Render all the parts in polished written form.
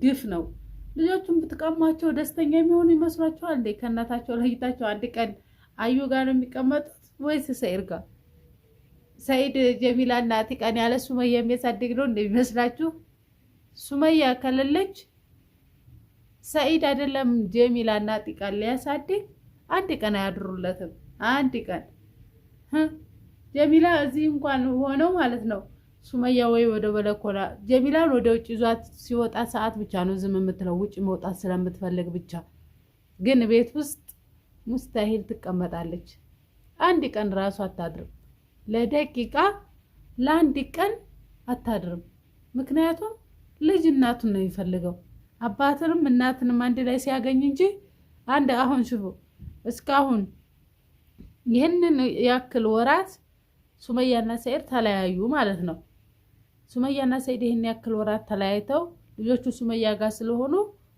ግፍ ነው። ልጆቹን ብትቀሟቸው ደስተኛ የሚሆኑ ይመስሏቸዋል እንዴ? ከእናታቸው ለይታቸው አንድ ቀን አዩ ጋር ነው የሚቀመጡት ወይስ ሰኢድ ጋር? ሰኢድ ጀሚላና አቲቃን ያለ ሱመያ የሚያሳድግ ነው እንደሚመስላችሁ? ሱመያ ከሌለች ሰኢድ አይደለም ጀሚላና አቲቃን ሊያሳድግ አንድ ቀን አያድሩለትም። አንድ ቀን ጀሚላ እዚህ እንኳን ሆነው ማለት ነው ሱመያ ወይ ወደ በለኮላ ጀሚላን ወደ ውጭ ይዟት ሲወጣ ሰዓት ብቻ ነው ዝም የምትለው፣ ውጭ መውጣት ስለምትፈልግ ብቻ። ግን ቤት ውስጥ ሙስታሂል ትቀመጣለች። አንድ ቀን ራሱ አታድርም። ለደቂቃ ለአንድ ቀን አታድርም። ምክንያቱም ልጅ እናቱን ነው የሚፈልገው። አባትንም እናትንም አንድ ላይ ሲያገኝ እንጂ አንድ አሁን ሽፉ እስካሁን ይህንን ያክል ወራት ሱመያና ሰኢድ ተለያዩ ማለት ነው። ሱመያና ሰኢድ ይህን ያክል ወራት ተለያይተው ልጆቹ ሱመያ ጋር ስለሆኑ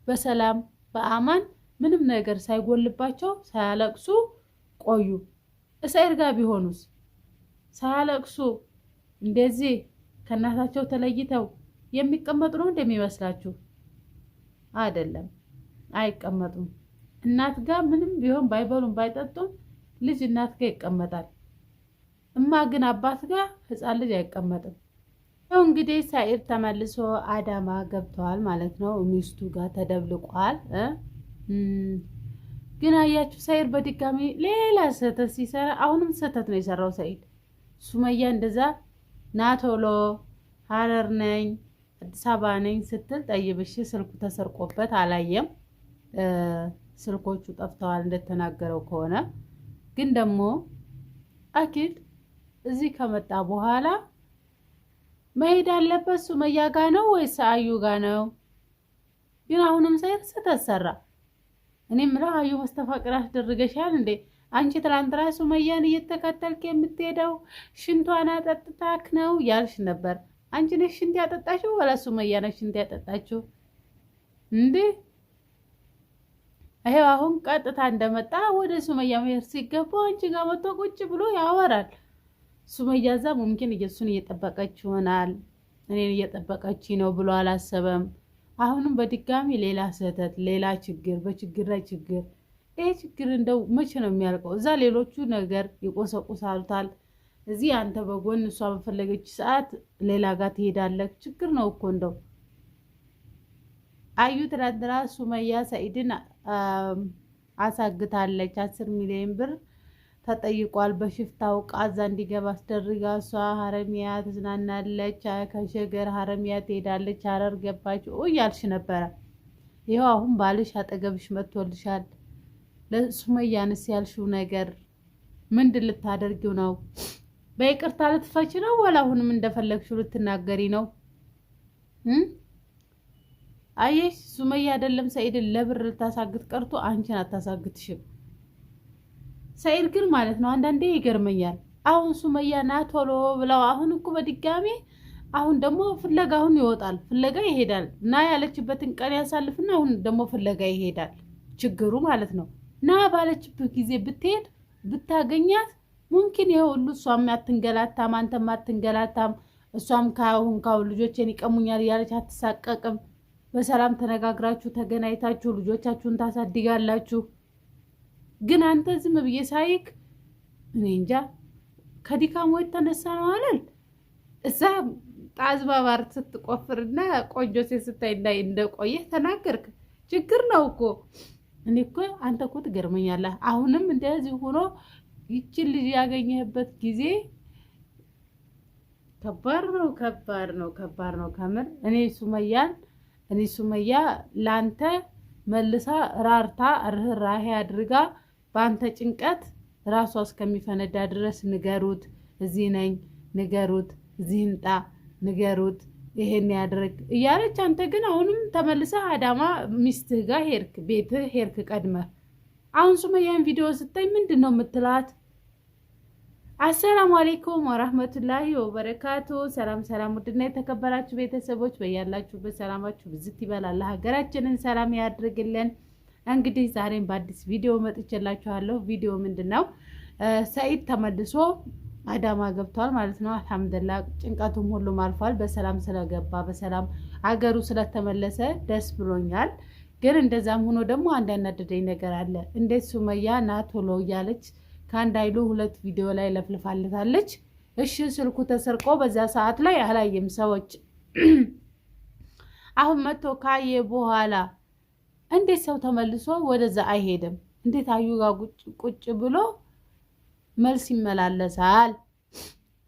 በሰላም በአማን ምንም ነገር ሳይጎልባቸው ሳያለቅሱ ቆዩ። ሰኢድ ጋር ቢሆኑስ ሳያለቅሱ እንደዚህ ከእናታቸው ተለይተው የሚቀመጡ ነው እንደሚመስላችሁ? አይደለም፣ አይቀመጡም። እናት ጋር ምንም ቢሆን ባይበሉም ባይጠጡም ልጅ እናት ጋር ይቀመጣል። እማ ግን አባት ጋር ህፃን ልጅ አይቀመጥም። ያው እንግዲህ ሳኢድ ተመልሶ አዳማ ገብተዋል ማለት ነው። ሚስቱ ጋር ተደብልቋል። ግን አያችሁ ሳኢድ በድጋሚ ሌላ ስህተት ሲሰራ፣ አሁንም ስህተት ነው የሰራው ሳኢድ። ሱመያ እንደዛ ና ቶሎ ሀረር ነኝ አዲስ አበባ ነኝ ስትል ጠይብሽ ስልኩ ተሰርቆበት አላየም። ስልኮቹ ጠፍተዋል እንደተናገረው ከሆነ ግን ደግሞ አኪድ እዚህ ከመጣ በኋላ መሄድ አለበት ሱመያ ጋ ነው ወይስ አዩ ጋ ነው? ግን አሁንም ሳይር ስህተት ሰራ። እኔ ምለው አዩ መስተፋቅር አስደርገሻል እንዴ? አንቺ ትላንትና ሱመያን እየተከተልክ የምትሄደው ሽንቷን አጠጥታክ ነው ያልሽ ነበር። አንቺ ነሽ ሽንት ያጠጣችው ወላ ሱመያ ነሽ ሽንት ያጠጣችው እንዴ? ይሄው አሁን ቀጥታ እንደመጣ ወደ ሱመያ መሄድ ሲገባው አንቺ ጋር መጥቶ ቁጭ ብሎ ያወራል። ሱመያ እዛ ሙምኪን እየሱን እየጠበቀች ይሆናል። እኔን እየጠበቀች ነው ብሎ አላሰበም። አሁንም በድጋሚ ሌላ ስህተት፣ ሌላ ችግር፣ በችግር ላይ ችግር። ይሄ ችግር እንደው መቼ ነው የሚያልቀው? እዛ ሌሎቹ ነገር ይቆሰቁሳሉታል። እዚህ አንተ በጎን እሷ በፈለገች ሰዓት ሌላ ጋር ትሄዳለህ። ችግር ነው እኮ እንደው አዩ ትናንትና ሱመያ ሰኢድን አሳግታለች። 10 ሚሊዮን ብር ተጠይቋል። በሽፍታው ቃዛ እንዲገባ አስደርጋ እሷ ሀረሚያ ትዝናናለች፣ ከሸገር ሀረሚያ ትሄዳለች፣ ሀረር ገባች እያልሽ ነበረ። ይኸው አሁን ባልሽ አጠገብሽ መጥቶልሻል። ለሱመያንስ ያልሽው ነገር ምንድን ልታደርጊው ነው? በይቅርታ ልትፈች ነው ወላ አሁንም እንደፈለግሽው ልትናገሪ ነው? አየሽ ሱመያ አይደለም ሰኢድን ለብር ልታሳግት ቀርቶ አንቺን አታሳግትሽም። ሰኢድ ግን ማለት ነው አንዳንዴ ይገርመኛል። አሁን ሱመያ ና ቶሎ ብለው አሁን እኮ በድጋሚ አሁን ደግሞ ፍለጋ አሁን ይወጣል፣ ፍለጋ ይሄዳል። ና ያለችበትን ቀን ያሳልፍና አሁን ደግሞ ፍለጋ ይሄዳል። ችግሩ ማለት ነው ና ባለችበት ጊዜ ብትሄድ ብታገኛት ሙምኪን ይሄ ሁሉ እሷም አትንገላታም፣ አንተም አትንገላታም። እሷም ካሁን ካሁን ልጆቼን ይቀሙኛል እያለች አትሳቀቅም። በሰላም ተነጋግራችሁ ተገናኝታችሁ ልጆቻችሁን ታሳድጋላችሁ። ግን አንተ ዝም ብዬ ሳይክ እኔ እንጃ ከድካሙ የተነሳ ነው አለል እዛ ጣዝባባር ስትቆፍርና ቆንጆ ሴት ስታይ እንዳይ እንደቆየህ ተናገርክ። ችግር ነው እኮ እኔ እኮ አንተ እኮ ትገርመኛለህ። አሁንም እንደዚህ ሆኖ ይችን ልጅ ያገኘህበት ጊዜ ከባድ ነው፣ ከባድ ነው፣ ከባድ ነው ከምር እኔ ሱመያን እኔ ሱመያ ለአንተ መልሳ ራርታ ርህራሄ አድርጋ በአንተ ጭንቀት ራሷ እስከሚፈነዳ ድረስ ንገሩት፣ እዚህ ነኝ፣ ንገሩት፣ እዚህ እንጣ፣ ንገሩት፣ ይሄን ያድርግ እያለች አንተ ግን አሁንም ተመልሰህ አዳማ ሚስትህ ጋር ሄድክ፣ ቤትህ ሄድክ ቀድመህ። አሁን ሱመያን ቪዲዮ ስታይ ምንድን ነው የምትላት? አሰላሙ አሌይኩም ወራህመቱላሂ ወበረካቱ። ሰላም ሰላም፣ ውድና የተከበራችሁ ቤተሰቦች በያላችሁበት ሰላማችሁ ብዝት ይበላል። ሀገራችንን ሰላም ያድርግልን። እንግዲህ ዛሬም በአዲስ ቪዲዮ መጥቼላችኋለሁ። ቪዲዮ ምንድን ነው? ሰኢድ ተመልሶ አዳማ ገብቷል ማለት ነው። አልሐምዱሊላህ ጭንቀቱም ሁሉም አልፏል። በሰላም ስለገባ በሰላም አገሩ ስለተመለሰ ደስ ብሎኛል። ግን እንደዛም ሆኖ ደግሞ አንድ ያናደደኝ ነገር አለ። እንዴት ሱመያ ና ቶሎ እያለች ከአንድ አይሉ ሁለት ቪዲዮ ላይ ለፍልፋለታለች። እሺ ስልኩ ተሰርቆ በዛ ሰዓት ላይ አላየም ሰዎች። አሁን መጥቶ ካየ በኋላ እንዴት ሰው ተመልሶ ወደዛ አይሄድም? እንዴት አዩ ጋር ቁጭ ብሎ መልስ ይመላለሳል?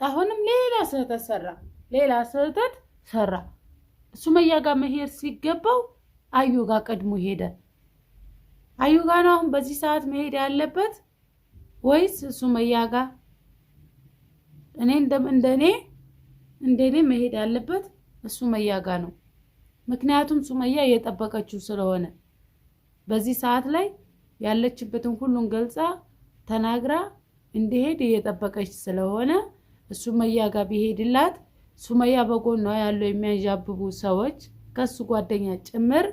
አሁንም ሌላ ስህተት ሰራ፣ ሌላ ስህተት ሰራ። ሱመያ ጋር መሄድ ሲገባው አዩ ጋር ቀድሞ ሄደ። አዩ ጋር ነው አሁን በዚህ ሰዓት መሄድ ያለበት ወይስ ሱመያ ጋር? እኔ እንደኔ መሄድ ያለበት ሱመያ ጋር ነው። ምክንያቱም ሱመያ እየጠበቀችው ስለሆነ በዚህ ሰዓት ላይ ያለችበትን ሁሉን ገልጻ ተናግራ እንዲሄድ እየጠበቀች ስለሆነ ሱመያ ጋር ቢሄድላት ሱመያ በጎኗ ያለው የሚያንዣብቡ ሰዎች ከሱ ጓደኛ ጭምር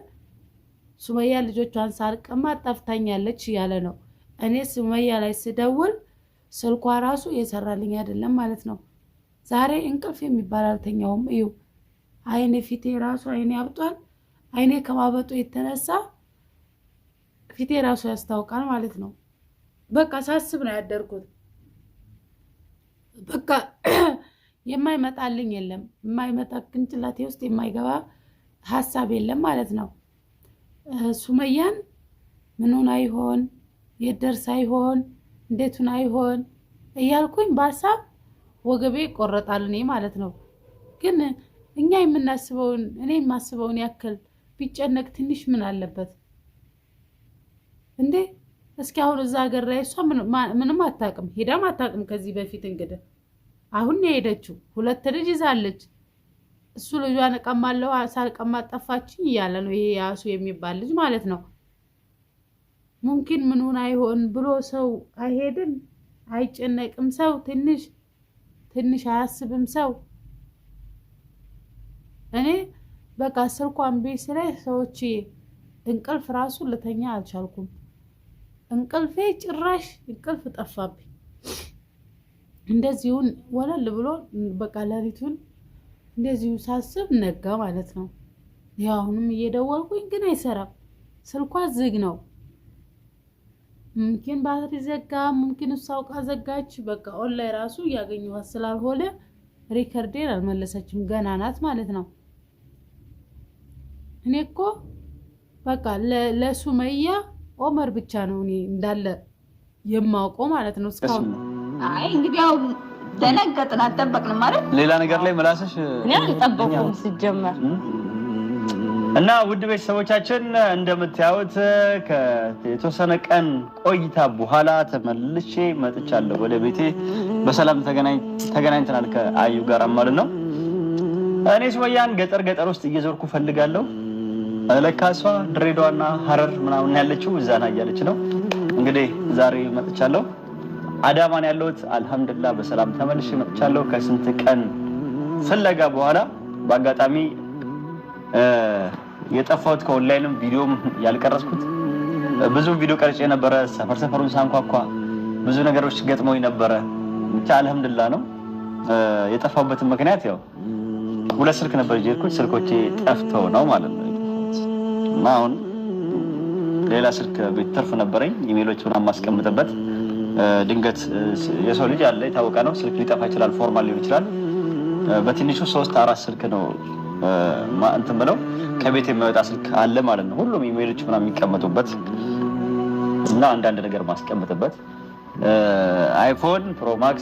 ሱመያ ልጆቿን ሳልቀማ ጠፍታኛለች እያለ ነው። እኔ ሱመያ ላይ ስደውል ስልኳ ራሱ እየሰራልኝ አይደለም ማለት ነው። ዛሬ እንቅልፍ የሚባል አልተኛውም። እዩ አይኔ ፊቴ ራሱ አይኔ አብጧል። አይኔ ከማበጡ የተነሳ ፊቴ ራሱ ያስታውቃል ማለት ነው። በቃ ሳስብ ነው ያደርኩት። በቃ የማይመጣልኝ የለም፣ የማይመጣ ቅንጭላቴ ውስጥ የማይገባ ሀሳብ የለም ማለት ነው። ሱመያን ምኑን አይሆን የት ደርሳ ይሆን እንዴቱን አይሆን እያልኩኝ በሀሳብ ወገቤ ይቆረጣል እኔ ማለት ነው። ግን እኛ የምናስበውን እኔ የማስበውን ያክል ቢጨነቅ ትንሽ ምን አለበት እንዴ? እስኪ አሁን እዛ ሀገር ላይ እሷ ምንም አታውቅም፣ ሄዳም አታውቅም ከዚህ በፊት እንግዲህ አሁን ነው የሄደችው። ሁለት ልጅ ይዛለች። እሱ ልጇን እቀማለሁ ሳልቀማ ጠፋችኝ እያለ ነው ይሄ ያሱ የሚባል ልጅ ማለት ነው። ሙምኪን ምኑን አይሆን ብሎ ሰው አይሄድም፣ አይጨነቅም። ሰው ትንሽ ትንሽ አያስብም ሰው። እኔ በቃ ስልኳን ቤት ስላይ ሰዎች እንቅልፍ ራሱ ልተኛ አልቻልኩም። እንቅልፌ ጭራሽ እንቅልፍ ጠፋብኝ። እንደዚሁን ወለል ብሎ በቃ ሌሊቱን እንደዚሁ ሳስብ ነጋ ማለት ነው። ያው አሁንም እየደወልኩኝ ግን አይሰራም፣ ስልኳ ዝግ ነው። ሙምኪን ባትሪ ዘጋ፣ ሙምኪን እሷ አውቃ ዘጋች። በቃ ኦንላይን ራሱ እያገኘኋት ስላልሆነ record ኤን አልመለሰችም፣ ገና ናት ማለት ነው። እኔ እኮ በቃ ለሱመያ ኦመር ብቻ ነው እኔ እንዳለ የማውቀው ማለት ነው እስካሁን። አይ እንግዲህ ያው ደነገጥን፣ አልጠበቅንም ማለት ሌላ ነገር ላይ ምላስሽ እኔ አልጠበኩም ሲጀመር። እና ውድ ቤተሰቦቻችን እንደምታዩት የተወሰነ ቀን ቆይታ በኋላ ተመልሼ መጥቻለሁ ወደ ቤቴ። በሰላም ተገናኝተናል ከአዩ ጋር ማለት ነው። እኔ ሱመያን ገጠር ገጠር ውስጥ እየዞርኩ ፈልጋለሁ። ለካ እሷ ድሬዳዋና ሀረር ምናምን ያለችው እዛ ና እያለች ነው። እንግዲህ ዛሬ መጥቻለሁ። አዳማን ያለሁት አልሐምዱሊላህ በሰላም ተመልሼ መጥቻለሁ። ከስንት ቀን ፍለጋ በኋላ በአጋጣሚ የጠፋሁት ከኦንላይንም ቪዲዮም ያልቀረጽኩት ብዙ ቪዲዮ ቀርጬ የነበረ ሰፈር ሰፈሩን ሳንኳኳ ብዙ ነገሮች ገጥመውኝ ነበረ። ብቻ አልሐምዱሊላህ ነው። የጠፋሁበትን ምክንያት ያው ሁለት ስልክ ነበር ይዤ የሄድኩት፣ ስልኮቼ ጠፍተው ነው ማለት ነው የጠፋሁት። እና አሁን ሌላ ስልክ ቤት ትርፍ ነበረኝ፣ ኢሜሎች ምናምን ማስቀምጥበት። ድንገት የሰው ልጅ አለ የታወቀ ነው፣ ስልክ ሊጠፋ ይችላል፣ format ሊሆን ይችላል። በትንሹ 3-4 ስልክ ነው እንትን ብለው ከቤት የሚወጣ ስልክ አለ ማለት ነው። ሁሉም ኢሜሎች ምናምን የሚቀመጡበት እና አንዳንድ ነገር ማስቀምጥበት iPhone Pro Max፣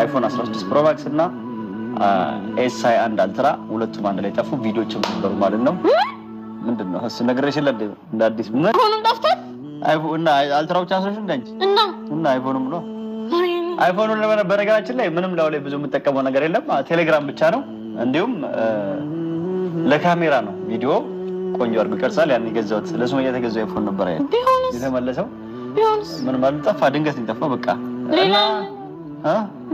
iPhone 16 Pro Max እና S 21 Ultra ሁለቱም አንድ ላይ ጠፉ። ቪዲዮችም ነበሩ ማለት ነው። ምንድን ነው እሱ ነግሬሽ የለ እንደ አዲስ ምን iPhone ም ጠፍቷል። iPhone እና Ultra ብቻ መስሎሽ እንደ አንቺ እና እና iPhone ም ነው። iPhone ኡን በነገራችን ላይ ምንም ላው ላይ ብዙ የምጠቀመው ነገር የለም። ቴሌግራም ብቻ ነው። እንዲሁም ለካሜራ ነው። ቪዲዮ ቆንጆ አድርጎ ይቀርጻል። ያን የገዛሁት ለሱመያ የተገዛው iPhone ነበር የተመለሰው። ቢሆንስ ምን ማለት ጠፋ፣ ድንገት ነው የጠፋው። በቃ ሌላ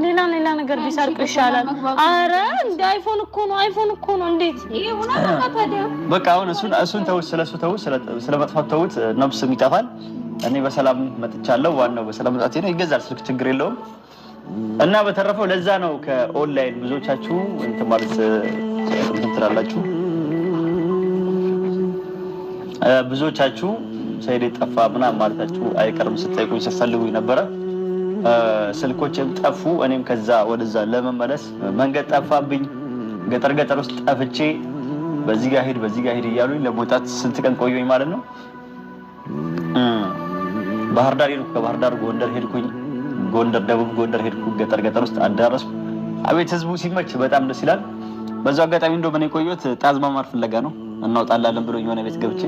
ሌላ ሌላ ነገር ቢሰርቅ ይሻላል። አረ እንደ iPhone እኮ ነው፣ iPhone እኮ ነው። እንዴት በቃ አሁን እሱን ተውት፣ ስለሱ ተውት፣ ስለመጥፋት ተውት። ነፍስም ይጠፋል። እኔ በሰላም መጥቻለሁ። ዋናው በሰላም መጣቴ ነው። ይገዛል ስልክ፣ ችግር የለውም። እና በተረፈው ለዛ ነው ከኦንላይን ብዙዎቻችሁ እንትን ማለት እንትን ትላላችሁ። ብዙዎቻችሁ ሰይድ ጠፋ ምናምን ማለታችሁ አይቀርም፣ ስትጠይቁኝ ስትፈልጉኝ ነበረ። ስልኮችም ጠፉ። እኔም ከዛ ወደዛ ለመመለስ መንገድ ጠፋብኝ። ገጠር ገጠር ውስጥ ጠፍቼ በዚህ ጋር ሂድ በዚህ ጋር ሂድ እያሉኝ ለመውጣት ስንት ቀን ቆየኝ ማለት ነው። ባህር ዳር ሄድኩ። ከባህር ዳር ጎንደር ሄድኩኝ። ጎንደር ደቡብ ጎንደር ሄድኩ። ገጠር ገጠር ውስጥ አዳረስኩ። አቤት ህዝቡ ሲመች በጣም ደስ ይላል። በዛው አጋጣሚ እንደው ምን የቆየሁት ጣዝማ ማር ፍለጋ ነው። እናውጣላለን ብሎኝ የሆነ ቤት ገብቼ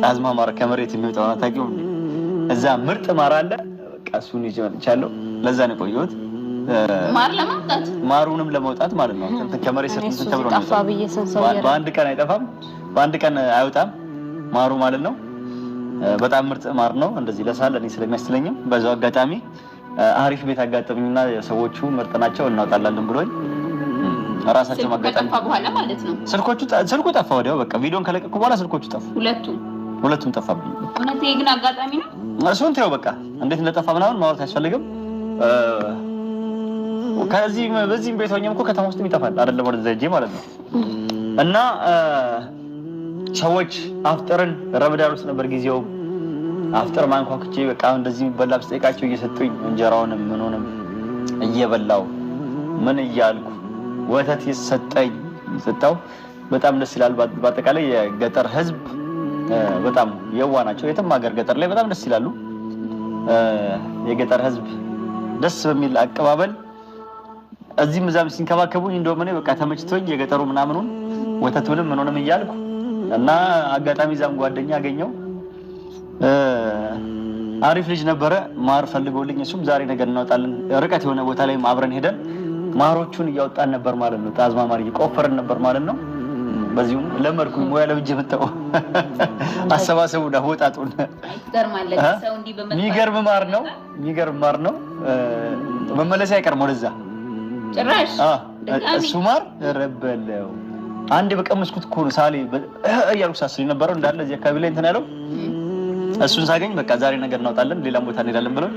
ጣዝማ ማር ከመሬት የሚወጣው አታውቂውም? እዛ ምርጥ ማር አለ። በቃ እሱን ይዤ መጥቻለሁ። ለዛ ነው የቆየሁት። ማር ለማምጣት ማሩንም ለመውጣት ማለት ነው። እንትን ከመሬት ስር እንትን ተብሎ ነው። በአንድ ቀን አይጠፋም፣ በአንድ ቀን አይወጣም ማሩ ማለት ነው። በጣም ምርጥ ማር ነው። እንደዚህ ለሳል እኔ ስለሚያስለኝም በዛው አጋጣሚ አሪፍ ቤት አጋጠመኝና ሰዎቹ ምርጥ ናቸው እናውጣላለን ብሎኝ ራሳቸው ማጋጣሚ በኋላ ማለት ነው። ስልኩ ጠፋ ወዲያው። በቃ ቪዲዮን ከለቀኩ በኋላ ስልኮቹ ጠፉ፣ ሁለቱም ጠፋብኝ። እውነት ይሄ ግን አጋጣሚ ነው። እሱን ተይው በቃ እንዴት እንደጠፋ ምናምን ማውራት አያስፈልግም። ከዚህ በዚህም ቤት ሆኜም እኮ ከተማ ውስጥም ይጠፋል አይደለም ወደዛ ሂጄ ማለት ነው። እና ሰዎች አፍጥርን ረመዳን ውስጥ ነበር ጊዜው። አፍጥር ማንኳኩቼ በቃ እንደዚህ የሚበላ ስጠይቃቸው እየሰጡኝ እንጀራውንም ምኑንም እየበላው ምን እያልኩ ወተት ይሰጠኝ ይሰጣው በጣም ደስ ይላል። በአጠቃላይ የገጠር ህዝብ በጣም የዋ ናቸው። የትም ሀገር ገጠር ላይ በጣም ደስ ይላሉ። የገጠር ህዝብ ደስ በሚል አቀባበል እዚህም እዛም ሲንከባከቡኝ እንደውም እኔ በቃ ተመችቶኝ የገጠሩ ምናምኑን ወተቱንም ምኑንም እያልኩ እና አጋጣሚ እዛም ጓደኛ አገኘው። አሪፍ ልጅ ነበረ። ማር ፈልጎልኝ እሱም ዛሬ ነገር እናወጣለን ርቀት የሆነ ቦታ ላይ አብረን ሄደን ማሮቹን እያወጣን ነበር ማለት ነው። ጣዝማ ማር እየቆፈርን ነበር ማለት ነው። በዚሁም ለመድኩኝ፣ ሙያ ለምጄ መጣሁ። አሰባሰቡን አወጣጡን የሚገርም ማር ነው። የሚገርም ማር ነው። መመለስ አይቀርም ወደዛ ጭራሽ እሱ ማር ረበለው አንድ በቀመስኩት እኮ ነው ሳሌ እያልኩ ሳስል የነበረው እንዳለ እዚህ አካባቢ ላይ እንትን ያለው እሱን ሳገኝ በቃ ዛሬ ነገር እናወጣለን ሌላም ቦታ እንሄዳለን ብለው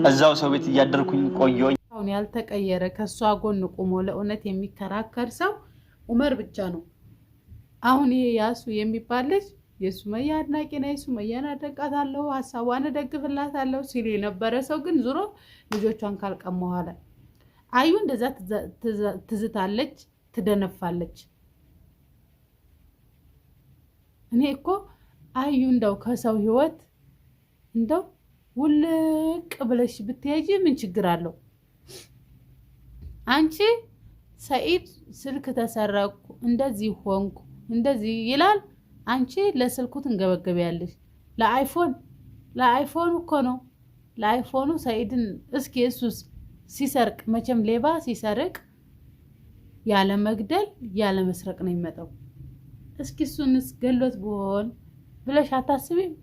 እዛው ሰው ቤት እያደርኩኝ ቆየሁኝ። አሁን ያልተቀየረ ከእሷ ጎን ቆሞ ለእውነት የሚከራከር ሰው ኡመር ብቻ ነው። አሁን ይሄ ያሱ የሚባል ልጅ የሱመያ አድናቂ ነኝ፣ ሱመያን አደንቃታለሁ፣ ሀሳቧን እደግፍላታለሁ ሲል የነበረ ሰው ግን ዙሮ ልጆቿን ካልቀማሁ አለ። አዩ እንደዛ ትዝታለች፣ ትደነፋለች። እኔ እኮ አዩ እንደው ከሰው ህይወት እንደው ውልቅ ብለሽ ብትሄጂ ምን ችግር አለው? አንቺ ሰኢድ ስልክ ተሰረቅኩ፣ እንደዚህ ሆንኩ፣ እንደዚህ ይላል። አንቺ ለስልኩ ትንገበገቢያለሽ። ለአይፎን ለአይፎን እኮ ነው ለአይፎኑ ሰኢድን እስኪ እሱስ ሲሰርቅ መቼም ሌባ ሲሰርቅ ያለ መግደል ያለ መስረቅ ነው የሚመጣው። እስኪ እሱንስ ገሎት ቢሆን ብለሽ አታስቢም?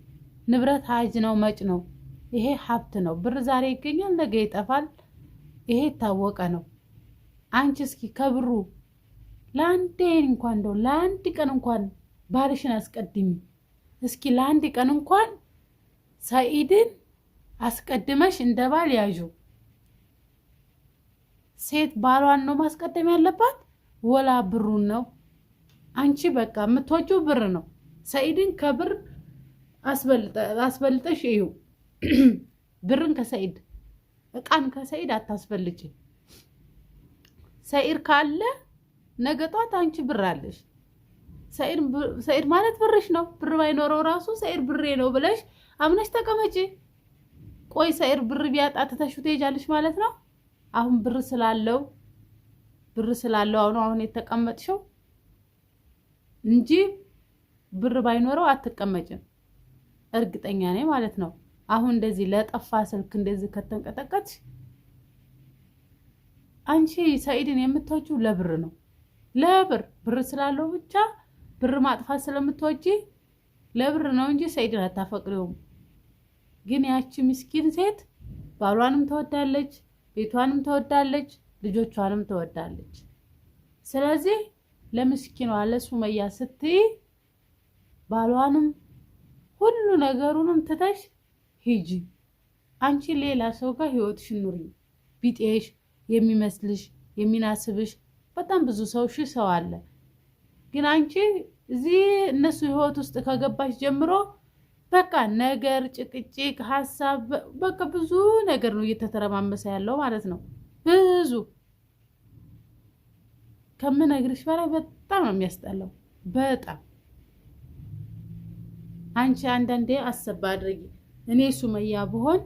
ንብረት ሀጅ ነው መጭ ነው። ይሄ ሀብት ነው። ብር ዛሬ ይገኛል፣ ነገ ይጠፋል። ይሄ የታወቀ ነው። አንቺ እስኪ ከብሩ ለአንዴ እንኳን እንደው ለአንድ ቀን እንኳን ባልሽን አስቀድሚ። እስኪ ለአንድ ቀን እንኳን ሰኢድን አስቀድመሽ እንደ ባል ያዡ። ሴት ባሏን ነው ማስቀደም ያለባት ወላ ብሩን ነው? አንቺ በቃ የምትወጂው ብር ነው። ሰኢድን ከብር አስበልጠሽ እዩ። ብርን ከሰኢድ እቃን ከሰኢድ አታስበልጭ። ሰኢድ ካለ ነገ ጧት አንቺ ብር አለሽ። ሰኢድ ማለት ብርሽ ነው። ብር ባይኖረው ራሱ ሰኢድ ብሬ ነው ብለሽ አምነሽ ተቀመጪ። ቆይ ሰኢድ ብር ቢያጣ ትተሽው ትሄጃለሽ ማለት ነው። አሁን ብር ስላለው ብር ስላለው አሁን አሁን የተቀመጥሽው እንጂ ብር ባይኖረው አትቀመጭም። እርግጠኛ ነኝ ማለት ነው። አሁን እንደዚህ ለጠፋ ስልክ እንደዚህ ከተንቀጠቀጥሽ አንቺ ሰኢድን የምትወጂው ለብር ነው። ለብር ብር ስላለው ብቻ ብር ማጥፋት ስለምትወጂ ለብር ነው እንጂ ሰኢድን አታፈቅሪውም። ግን ያቺ ምስኪን ሴት ባሏንም ትወዳለች፣ ቤቷንም ትወዳለች፣ ልጆቿንም ትወዳለች። ስለዚህ ለምስኪኗ ለሱመያ ስትይ ባሏንም ሁሉ ነገሩንም ትተሽ ሂጂ። አንቺ ሌላ ሰው ጋር ህይወትሽን ኑሪ። ቢጤሽ የሚመስልሽ የሚናስብሽ በጣም ብዙ ሰው ሺህ ሰው አለ። ግን አንቺ እዚህ እነሱ ህይወት ውስጥ ከገባች ጀምሮ በቃ ነገር፣ ጭቅጭቅ፣ ሀሳብ በቃ ብዙ ነገር ነው እየተተረማመሰ ያለው ማለት ነው። ብዙ ከምነግርሽ በላይ በጣም ነው የሚያስጠላው። በጣም አንቺ አንዳንዴ አሰባ አድርጊ። እኔ ሱመያ ብሆን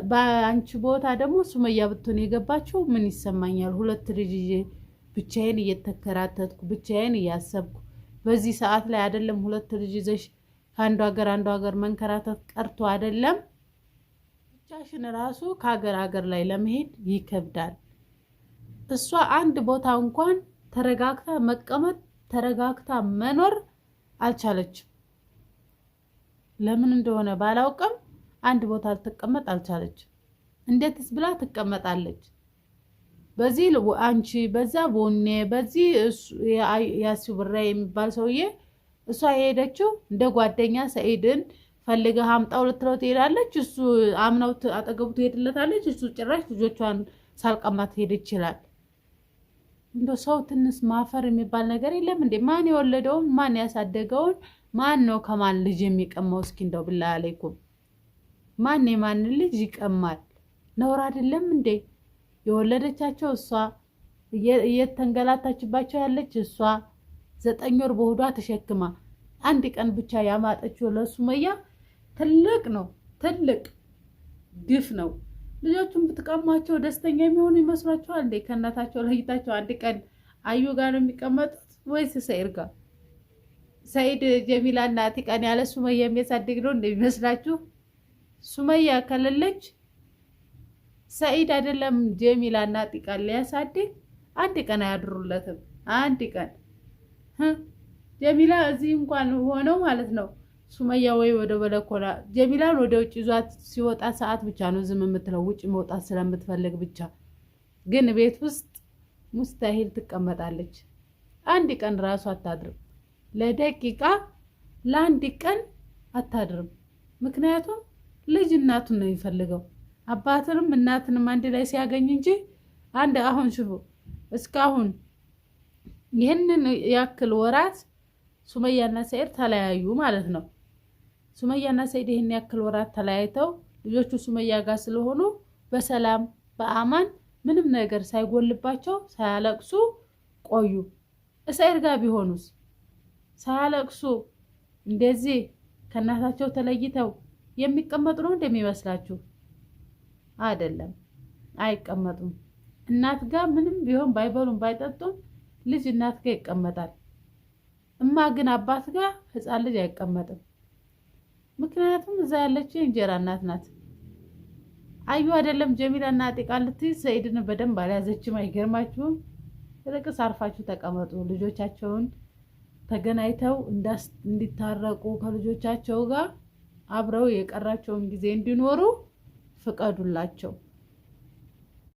በአንቺ ቦታ ደግሞ ሱመያ ብትሆን የገባችው ምን ይሰማኛል? ሁለት ልጅ ይዤ ብቻዬን እየተከራተትኩ ብቻዬን እያሰብኩ በዚህ ሰዓት ላይ አይደለም ሁለት ልጅ ይዘሽ ከአንዱ ሀገር አንዱ ሀገር መንከራተት ቀርቶ አይደለም ብቻሽን ራሱ ከሀገር ሀገር ላይ ለመሄድ ይከብዳል። እሷ አንድ ቦታ እንኳን ተረጋግታ መቀመጥ ተረጋግታ መኖር አልቻለችም። ለምን እንደሆነ ባላውቅም አንድ ቦታ ልትቀመጥ አልቻለችም። እንዴትስ ብላ ትቀመጣለች? በዚህ አንቺ በዛ ቦኔ በዚህ ያሱ ብራ የሚባል ሰውዬ እሷ የሄደችው እንደ ጓደኛ ሰኢድን ፈልገህ አምጣው ልትለው ትሄዳለች። እሱ አምናው አጠገቡ ትሄድለታለች። እሱ ጭራሽ ልጆቿን ሳልቀማ ትሄድ ይችላል። እንደ ሰው ትንሽ ማፈር የሚባል ነገር የለም እንዴ? ማን የወለደውን ማን ያሳደገውን ማን ነው ከማን ልጅ የሚቀማው? እስኪ እንደው ብላ አለይኩም ማን የማንን ልጅ ይቀማል? ነውር አይደለም እንዴ? የወለደቻቸው እሷ፣ እየተንገላታችባቸው ያለች እሷ፣ 9 ወር በሆዷ ተሸክማ አንድ ቀን ብቻ ያማጠችው ለሱመያ ትልቅ ነው፣ ትልቅ ግፍ ነው። ልጆቹን ብትቀሟቸው ደስተኛ የሚሆኑ ይመስሏችኋል እንዴ? ከእናታቸው ለይታቸው አንድ ቀን አዩ ጋር ነው የሚቀመጡት ወይስ ሰኢድ ጋር? ሰኢድ ጀሚላና አቲቃን ያለ ሱመያ የሚያሳድግ ነው እንደሚመስላችሁ? ሱመያ ከሌለች ሰኢድ አይደለም ጀሚላና አቲቃን ሊያሳድግ አንድ ቀን አያድሩለትም። አንድ ቀን ጀሚላ እዚህ እንኳን ሆነው ማለት ነው ሱመያ ወይ ወደ በለኮና ጀሚላን ወደ ውጭ ይዟት ሲወጣ ሰዓት ብቻ ነው ዝም የምትለው፣ ውጭ መውጣት ስለምትፈልግ ብቻ። ግን ቤት ውስጥ ሙስታሂል ትቀመጣለች። አንድ ቀን ራሱ አታድርም። ለደቂቃ ለአንድ ቀን አታድርም። ምክንያቱም ልጅ እናቱን ነው የሚፈልገው። አባትንም እናትንም አንድ ላይ ሲያገኝ እንጂ አንድ አሁን ሽፉ እስካሁን ይህንን ያክል ወራት ሱመያና ሰኢድ ተለያዩ ማለት ነው። ሱመያና ሰኢድ ይህን ያክል ወራት ተለያይተው ልጆቹ ሱመያ ጋር ስለሆኑ በሰላም በአማን ምንም ነገር ሳይጎልባቸው ሳያለቅሱ ቆዩ። ሰኢድ ጋር ቢሆኑስ ሳያለቅሱ እንደዚህ ከእናታቸው ተለይተው የሚቀመጡ ነው እንደሚመስላችሁ? አይደለም፣ አይቀመጡም። እናት ጋር ምንም ቢሆን ባይበሉም ባይጠጡም ልጅ እናት ጋር ይቀመጣል። እማ ግን አባት ጋር ሕፃን ልጅ አይቀመጥም። ምክንያቱም እዛ ያለችው የእንጀራ እናት ናት። አዩ አይደለም ጀሚላ እና አጢቃ ልትይዝ ሰኢድን በደንብ አልያዘችም። አይገርማችሁም? ይልቅስ አርፋችሁ ተቀመጡ። ልጆቻቸውን ተገናኝተው እንዲታረቁ ከልጆቻቸው ጋር አብረው የቀራቸውን ጊዜ እንዲኖሩ ፍቀዱላቸው።